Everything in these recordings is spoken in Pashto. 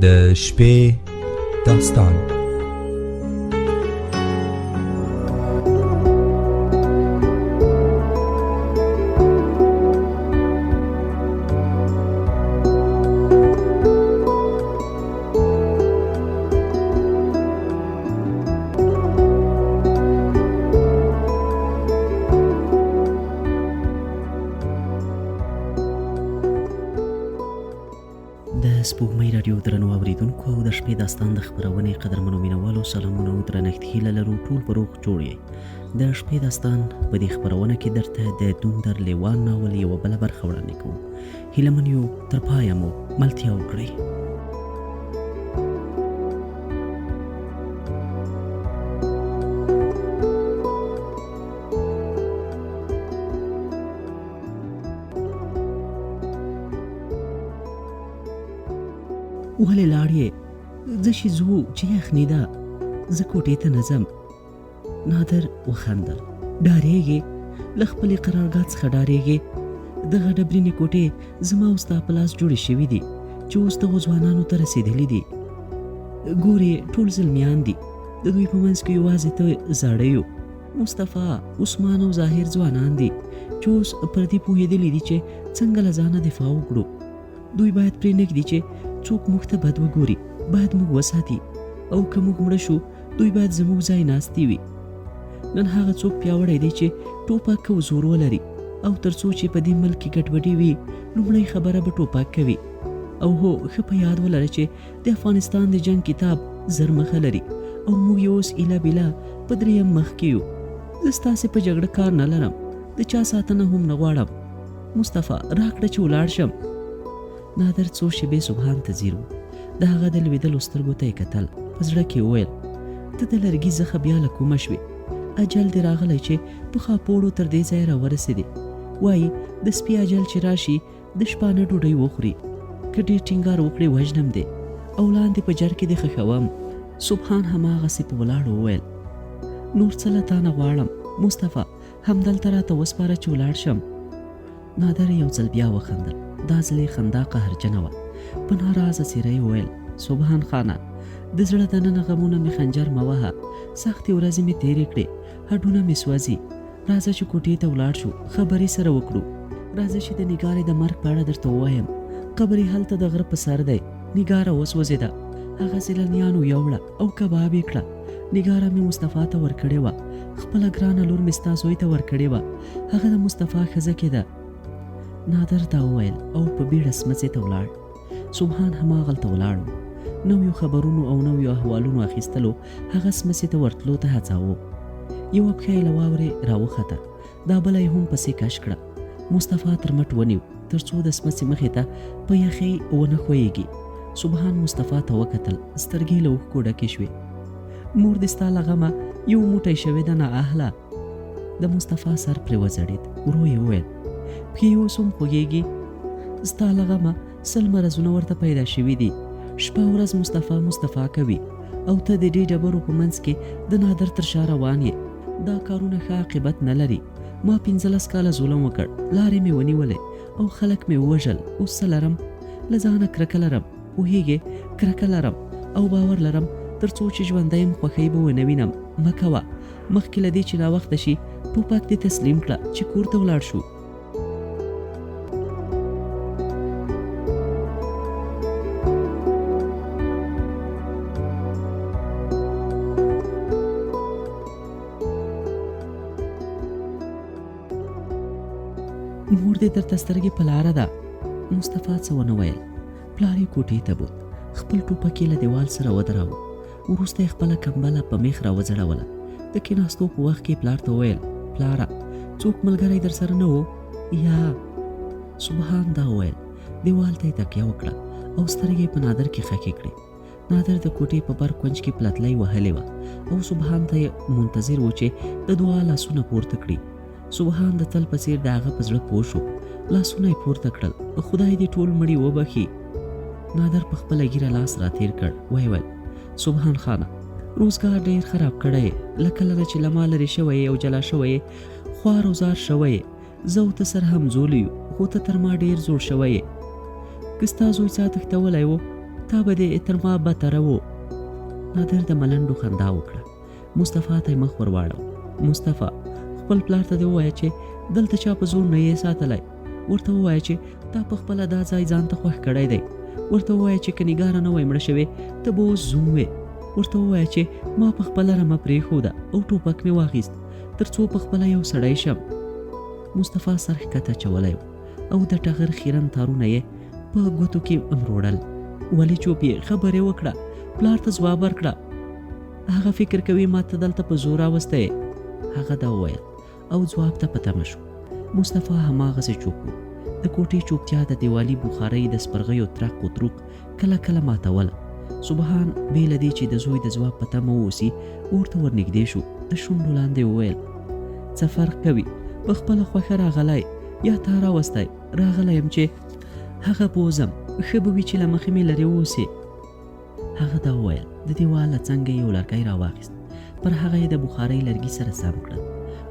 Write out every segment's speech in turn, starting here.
د شپې داستان. د سپوږمۍ راډیو درنو اوریدونکو او د شپې داستان د خپرونې قدرمنو مینوالو سلامونه او درنښت، هیله لرو ټول په روغ جوړ یئ. د شپې داستان په دې خپرونه کې درته د دوندر لیوان ناول یوه بله برخه وړاندې کوو. هیله من یو تر پایه مو ملتیا وکړئ. ولې لاړ یې؟ ځه چې ځو چې یخني ده، زه کوټې ته نه ځم. نادر وخندل. ډارېږې؟ له خپلې قرارګاه څخه ډارېږې؟ دغه ډبرینې کوټې زما او ستا په لاس جوړې شوې دي چې اوس دغو ځوانانو ته رسېدلې دي. ګورې ټول زلمیان دي، د دوی په منځ کې یوازې ته زاړه یو. مصطفی، عثمان او ظاهر ځوانان دي چې اوس پر دې پوهېدلي دي چې څنګه له ځانه دفاع وکړو. دوی باید پرې نه ږدي چې څوک موږ ته بد وګوري، باید موږ وساتي او که موږ مړه شو دوی باید زموږ ځای ناستي وي. نن هغه څوک پیاوړی دی چې ټوپک او زور ولري او تر څو چې په دې ملک کې ګډوډي وي لومړۍ خبره به ټوپک کوي. او هو، ښه په یاد ولره چې د افغانستان د جنګ کتاب 1000 مخه لري او موږ یې اوس ایله بیله په دریم مخ کې یو. زه ستاسې په جګړه کار نه لرم، د چا ساتنه هم نه غواړم. مصطفی، راکړه چې ولاړ شم. نادر څو شېبې سبحان ته ځیر و. د هغه د لوېدلو سترګو ته یې کتل. په زړه کې وویل، ته د لرګي زخه بیا له کومه شوې؟ اجل دې راغلی چې په خاپوړو تر دې ځایه راورسېدې. وایي د سپي اجل چې راشي د شپانه ډوډۍ وخوري. که ډېر ټینګار وکړې وژنم دې او لاندې په جر کې دې خښوم. سبحان هماغسې په ولاړو وویل، نور څه له تا نه غواړم مصطفی، همدلته راته وسپاره چې ولاړ شم. نادر یو ځل بیا وخندل. دا ځل یې خندا قهرجنه وه. په ناراضه څېره یې وویل، سبحان خانه، د زړه دننه غمونه مې خنجر مه وهه. سختې ورځې مې تېرې کړې، هډونه مې سوځي. راځه چې کوټې ته ولاړ شو، خبرې سره وکړو. راځه چې د نګارې د مرګ په اړه درته ووایم. قبر یې هلته د غره په سر دی. نګاره وسوځېده، هغه سیلانیانو یوړه او کباب یې کړه. نګاره مې مصطفی ته ورکړې وه، خپله ګرانه لور مې ستا زوی ته ورکړې وه. هغه د مصطفی ښځه کېده. نادر دا وویل او په بیړه سمڅې ته ولاړ. سبحان هماغلته ولاړ و. نویو خبرونو او نویو احوالونو اخیستلو هغه سمڅې ته ورتلو ته هڅاوه. یوه پښه یې له واورې راوخته، دا بله یې هم پسې کش کړه. مصطفی تر مټ ونیو تر څو د سمڅې مخې ته په یخۍ ونه ښویېږي. سبحان مصطفی ته وکتل، سترګې له اوښکو ډکې شوې. مور دې ستا له غمه یو موټی شوې ده نااهله. د مصطفی سر پرې وځړېد. ورو یې وویل، پښې یې اوس هم خوږېږي. ستا له غمه 100 مرضونه ورته پیدا شوي دي. شپه ورځ مصطفی مصطفی کوي او ته د دې ډبرو په منځ کې د نادر تر شا روان یې. دا کارونه ښه عاقبت نه لري. ما 15 کاله ظلم وکړ، لارې مې ونیولې او خلک مې ووژل. اوس څه لرم؟ له ځانه کرکه لرم، پوهېږې؟ کرکه لرم او باور لرم تر څو چې ژوندی یم خوښۍ به ونه وینم. مه کوه، مخکې له دې چې ناوخته شي ټوپک دې تسلیم کړه چې کور ته ولاړ شو. مور دې درته سترګې په لاره ده. مصطفی څه ونه ویل. پلار یې کوټې ته بوت. خپل ټوپک یې له دیوال سره ودراوه. وروسته یې خپله کمبله په میخ راوځړوله. د کېناستو په وخت کې پلار ته وویل، پلاره څوک ملګری در سره نه و؟ یا سبحان دا وویل. دیوال ته یې تکیه وکړه او سترګې یې په نادر کې خښې کړې. نادر د کوټې په بر کونج کې پلتلۍ وهلې وه او سبحان ته یې منتظر و چې د دعا لاسونه پورته کړي. سبحان د تل په څېر د هغه په زړه پوه شو. لاسونه یې پورته کړل، خدای دې ټول مړي وبخښي. نادر په خپله ږیره لاس راتېر کړ، ویې ویل، سبحان خانه، روزګار ډېر خراب کړی یې. له کله نه چې له ما لرې شوی یې او جلا شوی یې، خوار او زار شوی یې. زه او ته سره همزولي یو، خو ته تر ما ډېر زوړ شوی یې. که ستا زوی څا تښتولی و، تا به دې تر ما بتره و. نادر د ملنډو خندا وکړه. مصطفی ته یې مخ ور واړاوه. مصطفی، خپل پلار ته دې ووایه چې دلته چا په زور نه یې ساتلی. ورته ووایه چې تا په خپله دا ځای ځان ته خوښ کړی دی. ورته ووایه چې که نګاره نه وای مړه شوې، ته به اوس زوم وې. ورته ووایه چې ما په خپله رمه پرېښوده او ټوپک مې واخیست، تر څو په خپله یو سړی شم. مصطفی سر ښکته اچولی و او د ټغر خیرن تارونه یې په ګوتو کې مروړل. ولې چوپ یې؟ خبرې وکړه، پلار ته ځواب ورکړه. هغه فکر کوي ما ته دلته په زور راوستی یې. هغه دا وویل او ځواب ته په تمه شو. مصطفی هماغسې چوپ و. د کوټې چوپتیا د دیوالي بخارۍ د سپرغیو ترق و تروق کله کله ماتوله. سبحان بې له دې چې د زوی د ځواب په تمه واوسي، اور ته ورنږدې شو، د شونډو لاندې یې وویل، څه فرق کوي، په خپله خوښه راغلی یا تا راوستی، راغلی یم چې هغه بوځم، ښه به وي چې له مخې مې لرې اوسې. هغه دا وویل، د دیوال له څنګه یې یو لرګی راواخیست، پر هغه یې د بخارۍ لرګي سره سم کړل.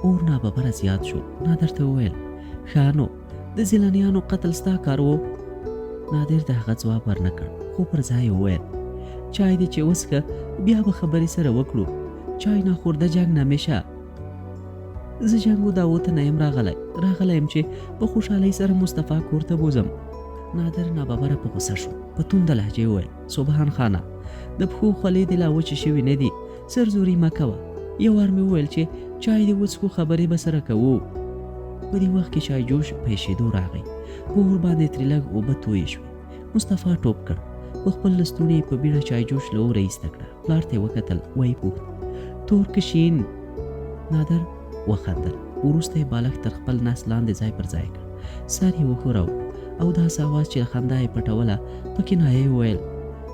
اور ناببره زیات شو. نادر ته وویل، ښه نو د زیلانیانو قتل ستا کار و؟ نادر د هغه ځواب ورنه کړ، خو پر ځای یې وویل، چای دې چې وڅښه، بیا به خبرې سره وکړو. چای ناخورده جنګ نه مشه. زه جنګ و داو ته نه یم راغلی، راغلی یم چې په خوشحالۍ سره مصطفی کور ته بوځم. نادر ناببره په غوسه شو، په تونده لهجه یې وویل، سبحان خانه، د پښو خولې دې لا وچې شوې نه دي، سرزوري مه کوه. یو وار مې وویل چې چای دې وڅښو، خبرې به سره کوو. په دې وخت کې چای جوش په ایشېدو راغی، په اور باندې ترې لږ اوبه تویې شوې. مصطفی ټوپ کړ، په خپل لستوڼي یې په بیړه چای جوش له اوره ایسته کړه. پلار ته یې وکتل، ویې پوښت، تور که شین؟ نادر وخندل. وروسته یې بالښت تر خپل نس لاندې ځای پر ځای کړ، سر یې وښوراوه او داسې اواز چې له خندا یې پټوله په کنایه یې وویل،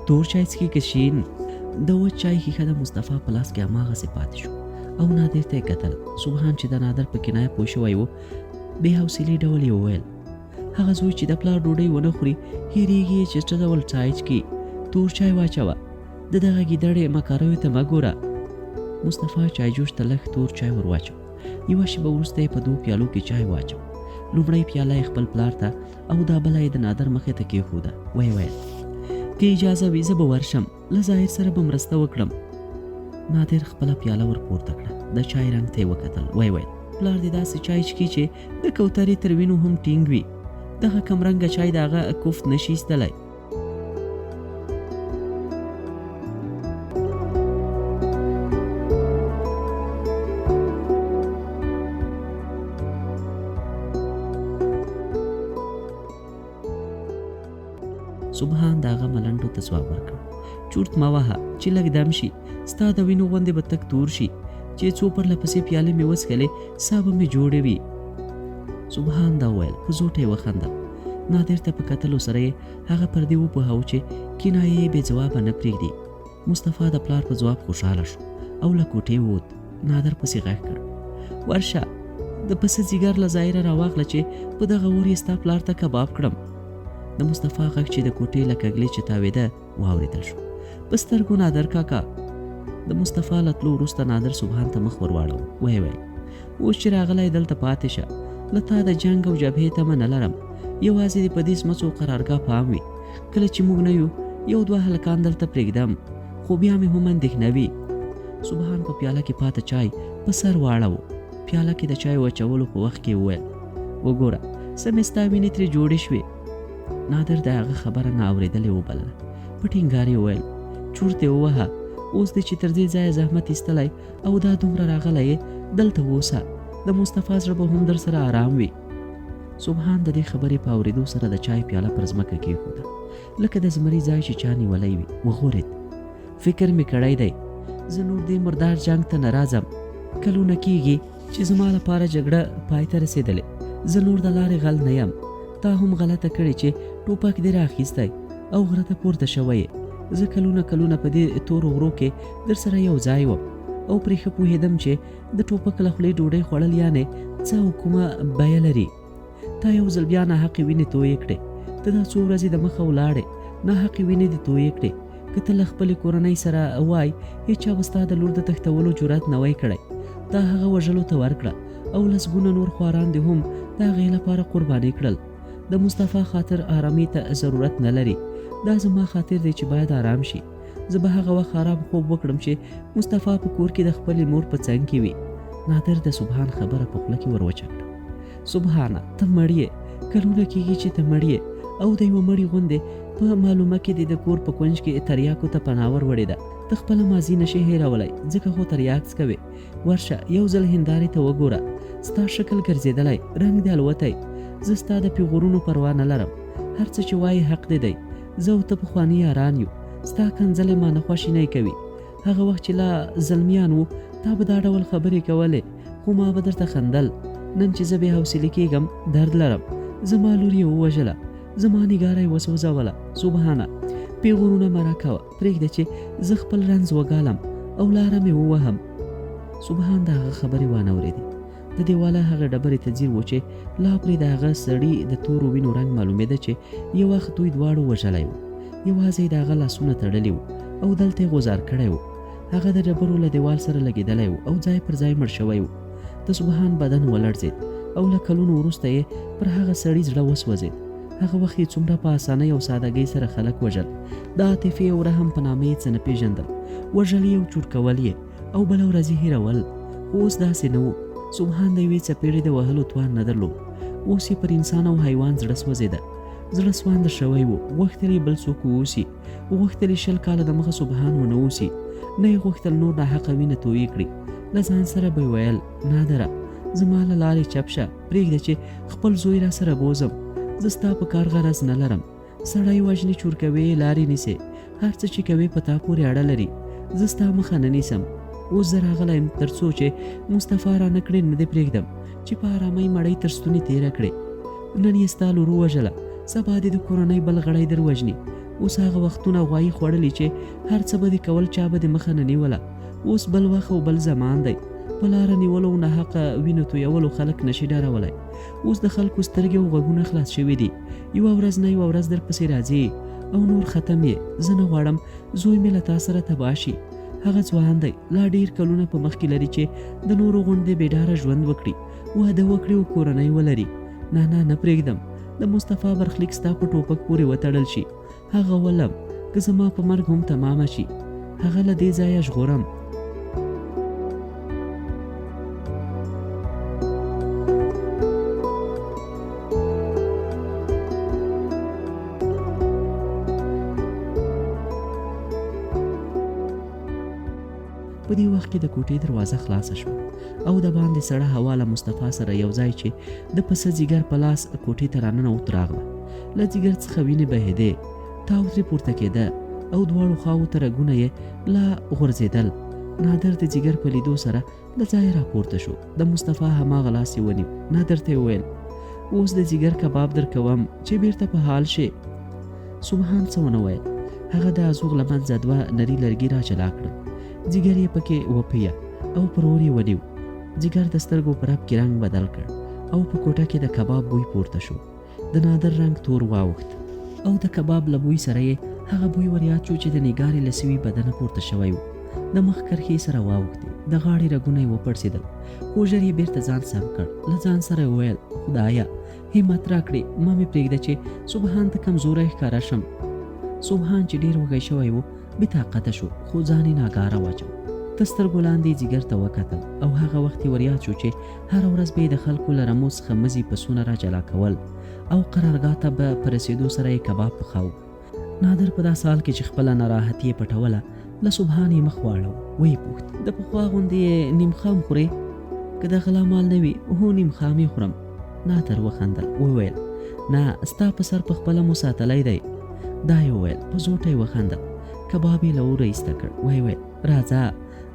تور چای څښې که شین؟ د وچ چای ښیښه د مصطفی په لاس کې هماغسې پاتې شو او نادر ته یې کتل. سبحان چې د نادر په کنایه پوه شوی و، بې حوصلې ډول یې وویل، هغه زوی چې د پلار ډوډۍ ونه خوري، هېرېږي یې چې څه ډول چای څکي. تور چای واچوه، د دغه ګیدړې مکاریو ته مه ګوره. مصطفی چایجوش ته لږ تور چای ور واچو. یوه شېبه وروسته یې په دوو پیالو کې چای واچو. لومړۍ پیاله یې خپل پلار ته او دا بله یې د نادر مخې ته کېښوده. ویې ویل، که اجازه وي زه به ورشم، له ظاهر سره به مرسته وکړم. نادر خپله پیاله ور پورته کړه، د چای رنګ ته یې وکتل، ویې ویل، پلار دې داسې چای چکي چې د کوترې تر وینو هم ټینګ وي. دغه کمرنګه چای د هغه کوفت نشي ایستلی. سبحان د هغه ملنډو ته ځواب ورکړ، چورت مه وهه چې لږ دم شي، ستا د وینو غوندې به تک تور شي. چې څو پرله پسې پیالې مې وڅښلې، ساه به مې جوړې وي. سبحان دا وویل، په زوټه یې وخندل. نادر ته په کتلو سره یې هغه پر دې وپوهاوه چې کنایې یې بې ځوابه نه پرېږدي. مصطفی د پلار په ځواب خوشحاله شو او له کوټې ووت. نادر پسې غږ کړ، ورشه د پسه ځیګر له ظاهره راواخله چې په دغه اور یې ستا پلار ته کباب کړم. د مصطفی غږ چې د کوټې له کږلې چې تاوېده واورېدل شو. په سترګو نادر کاکا. د مصطفی له تلو وروسته نادر سبحان ته مخ ورواړاوه، ویې ویل، اوس چې راغلی دلته پاتې شه، له تا د جنګ او جبهې تمه نه لرم، یوازې دې په دې سمڅو قرارګاه پام وي. کله چې موږ نه یو، یو دوه هلکان دلته پرېږدم، خو بیا مې هم اندېښنه وي. سبحان په پیاله کې پاته چای په سر واړاوه. پیاله کې د چایو اچولو په وخت کې وویل، وګوره څه مې ستا وینې ترې جوړې شوې. نادر د هغه خبره نه اورېدلې وبلله، په ټینګار یې وویل، چورت یې ووهه، اوس دې چې تر دې ځایه زحمت ایستلی او دا دومره راغلی یې، دلته اوسه، د مصطفی زړه به هم درسره آرام وي. سبحان د دې خبرې په اورېدو سره د چای پیاله پر ځمکه کېښوده، لکه د زمري ځای چې چا نیولی وي، وغورېد. فکر مې کړی دی، زه نور دې مردار جنګ ته نه راځم. کلونه کېږي چې زما لپاره جګړه پای ته رسېدلې، زه نور د لارې غل نه یم. تا هم غلطه کړې چې ټوپک دې راخیستی او غره ته پورته شوی یې. زه کلونه کلونه په دې تورو غرو کې درسره یو ځای وم او پرې ښه پوهېدم چې د ټوپک له خولې ډوډۍ خوړل یعنې څه او کومه بیه لري. تا یو ځل بیا ناحقې وینې تویې کړې. ته دا څو ورځې د مخه ولاړې، ناحقې وینې دې تویې کړې. که ته له خپلې کورنۍ سره وای، هیچا به ستا د لور د تښتولو جرأت نه وای کړی. تا هغه وژلو ته ورکړه او لسګونه نور خواران دې هم د هغې لپاره قرباني کړل. د مصطفی خاطر آرامي ته ضرورت نه لري. دا زما خاطر دی چې باید آرام شي. زه به هغه وخت آرام خوب وکړم چې مصطفی په کور کې د خپلې مور په څنګ کې وي. نادر د سبحان خبره په خوله کې ور وچه کړه. سبحانه، ته مړ یې، کلونه کېږي چې ته مړ یې او د یوه مړي غوندې په معلومه کې دې د کور په کونج کې تریاکو ته پناه ور وړې ده. ته خپله ماضي نشې هېرولی، ځکه خو تریاک څکوې. ورشه یو ځل هندارې ته وګوره، ستا شکل ګرځېدلی، رنګ دې الوتی. زه ستا د پیغورونو پروا نه لرم، هر څه چې وایې حق دې دی. زه او ته پخواني یاران یو، ستا کنځلې ما نه خواشینی کوي. هغه وخت چې لا زلمیان وو تا به دا ډول خبرې کولې، خو ما به درته خندل. نن چې زه بې حوصلې کېږم، درد لرم. زما لور یې ووژله، زما نګاره یې وسوځوله. سبحانه، پیغورونه مه راکوه، پرېږده چې زه خپل رنځ وګالم او لاره مې ووهم. سبحان د هغه خبرې وانه ورېدې. د دېواله هغه ډبرې ته ځیر و چې لا پرې د هغه سړي د تورو وینو رنګ معلومېده چې یو وخت دوی دواړو وژلی و. یوازې یې د هغه لاسونه تړلي وو او دلته یې غوځار کړی و. هغه د ډبرو له دېوال سره لګېدلی و او ځای پر ځای مړ شوی و. د سبحان بدن ولړزېد او له کلونو وروسته یې پر هغه سړي زړه وسوځېد. هغه وخت یې څومره په اسانۍ او سادهګۍ سره خلک وژل. د عاطفې او رحم په نامه یې څه نه پېژندل. وژل یې او چور کول یې او بله ورځ یې هېرول. خو اوس داسې نه و. سبحان د یوې څپېړې د وهلو توان نه درلود. اوس یې پر انسان او حیوان زړه سوځېده. زړه سوانده شوی و. غوښتل یې بل څوک واوسي. غوښتل یې 20 کاله د مخه سبحان ونه اوسي. نه یې غوښتل نور ناحقه وینه تویې کړي. له ځان سره به یې ویل، نادره، زما له لارې چپ شه، پرېږده چې خپل زوی را سره بوځم. زه ستا په کار غرض نه لرم. سړی وژنې، چور کوې، لارې نیسې، هر څه چې کوې په تا پورې اړه لري. زه ستا مخه نه نیسم. اوس زه راغلی یم تر څو چې مصطفی را نه کړې نه دې پرېږدم چې په آرامۍ مړۍ تر ستوني تېره کړې. نن یې ستا لور ووژله، سبا دې د کورنۍ بل غړی در وژني. اوس هغه وختونه غوایي خوړلي چې هر څه به دې کول، چا به دې مخه نه نیوله. اوس بل وخت او بل زمان دی. په لاره نیولو او ناحقه وینو تویولو خلک نشي ډارولی. اوس د خلکو سترګې او غوږونه خلاص شوي دي. یوه ورځ نه یوه ورځ در پسې راځي او نور ختم یې. زه نه غواړم زوی مې له تا سره تباه شي. هغه ځوان دی، لا ډېر کلونه په مخ کې لري چې د نورو غوندې بې ډاره ژوند وکړي، واده وکړي او کورنۍ ولري. نه نه، نه پرېږدم د مصطفی برخلیک ستا په ټوپک پورې وتړل شي. هغه ولم که زما په مرګ هم تمامه شي، هغه له دې ځایه ژغورم. په دې وخت کې د کوټې دروازه خلاصه شوه او د باندې سړه هوا له مصطفی سره یو ځای چې د پسه ځیګر په لاس کوټې ته راننوت راغله. له ځیګر څخه وینې بهېدې، تاو ترې پورته کېده او دواړو خواوو ته رګونه یې لا غورځېدل. نادر د ځیګر په لیدو سره له ځایه راپورته شو. د مصطفی هماغه لاس یې ونیو. نادر ته یې وویل، اوس د ځیګر کباب درکوم چې بیرته په حال شې. سبحان څه ونه ویل. هغه د ازوغ له منځه دوه نري لرګي را جلا کړل. ځیګر یې پکې وپیه او پر اور یې ونیو. ځیګر د سترګو په رپ کې رنګ بدل کړ او په کوټه کې د کباب بوی پورته شو. د نادر رنګ تور واوښت او د کباب له بوی سره یې هغه بوی وریاد شو چې د نګارې له سوي بدنه پورته شوی و. د مخ کرښې سره واوښتې، د غاړې رګونه یې وپړسېدل، خو ژر یې بیرته ځان سم کړ. له ځان سره یې وویل، خدایه همت راکړې، مه مې پرېږده چې سبحان ته کمزوری ښکاره شم. سبحان چې ډېر وږی شوی و، بې طاقته شو، خو ځان یې ناګاره واچو. تر سترګو لاندې ځیګر ته وکتل او هغه وخت یې وریاد شو چې هره ورځ به یې د خلکو له رمو څخه مزي پسونه را جلا کول او قرارګاه ته به په رسېدو سره یې کباب پخاوه. نادر په داسې حال کې چې خپله ناراحتي یې پټوله، له سبحان یې مخ واړاوه، ویې پوښت، د پخوا غوندې یې نیم خام خورې؟ که د غلا مال نه وي، هو نیم خام یې خورم. نادر وخندل، وویل، نه، ستا په سر په خپله مو ساتلی دی. دا یې وویل، په زوټه یې وخندل، کباب یې له اوره ایسته کړ، ویې ویل، راځه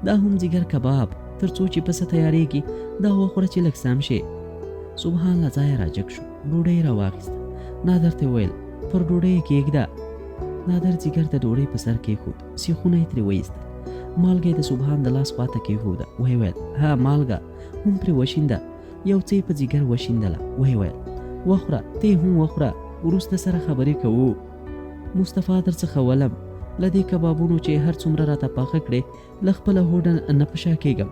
دا هم ځیګر کباب، تر څو چې پسه تیارېږي دا وخوره چې لږ سم شي. سبحان له ځایه راجګ شو، ډوډۍ یې راواخیسته. نادر ته وویل، پر ډوډۍ یې کېږده. نادر ځیګر د ډوډۍ په سر کېښود، سیخونه یې ترې وایستل، مالګه یې د سبحان د لاس خواته کېښوده، ویې ویل، ها مالګه هم پرې وشینده. یو څه یې په ځیګر وشیندله، ویې ویل، وخوره، ته یې هم وخوره، وروسته سره خبرې کوو. مصطفی در څخه ولم، له دې کبابونو چې هر څومره راته پاخه کړې له خپله هوډه نه په شا کېږم.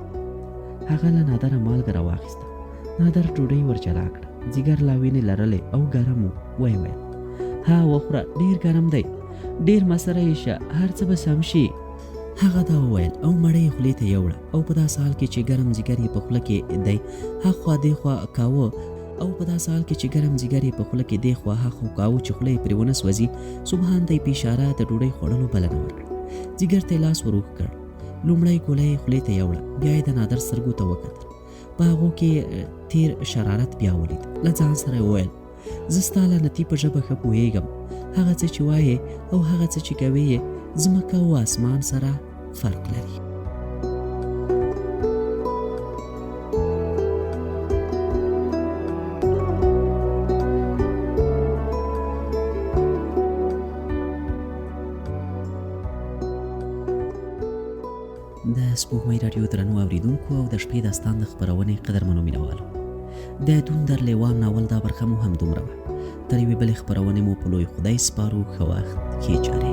هغه له نادره مالګه راواخیسته. نادر ډوډۍ ور جلا کړه. ځیګر لا وینې لرلې او ګرم و. ویې ویل، ها وخوره، ډېر ګرم دی. ډېر مسره یې شه، هر څه به سم شي. هغه دا وویل او مړۍ یې خولې ته یوړه او په داسې حال کې چې ګرم ځیګر یې په خوله کې دی هاخوا دېخوا کاوه او په داسې حال کې چې ګرم ځیګر یې په خوله کې دېخوا هاخوا کاوه چې خوله یې پرې ونه سوځي، سبحان ته یې په اشاره د ډوډۍ خوړلو بلنه ورکړه. ځیګر ته یې لاس ور اوږد کړ، لومړی ګوله یې خولې ته یوړه، بیا یې د نادر سترګو ته وکتل، په هغو کې تېر شرارت بیا ولید. له ځان سره یې وویل، زه ستا لعنتي په ژبه ښه پوهېږم، هغه څه چې وایې او هغه څه چې کوې یې ځمکه او اسمان سره فرق لري. د سپوږمۍ راډیو درنو اوریدونکو او د شپې داستان د خپرونې قدرمنو مینوالو، د دوندر لیوان ناول دا برخه مو هم دومره وه. تر یوې بلې خپرونې مو په لوی خدای سپارو. ښه وخت، ښې چارې.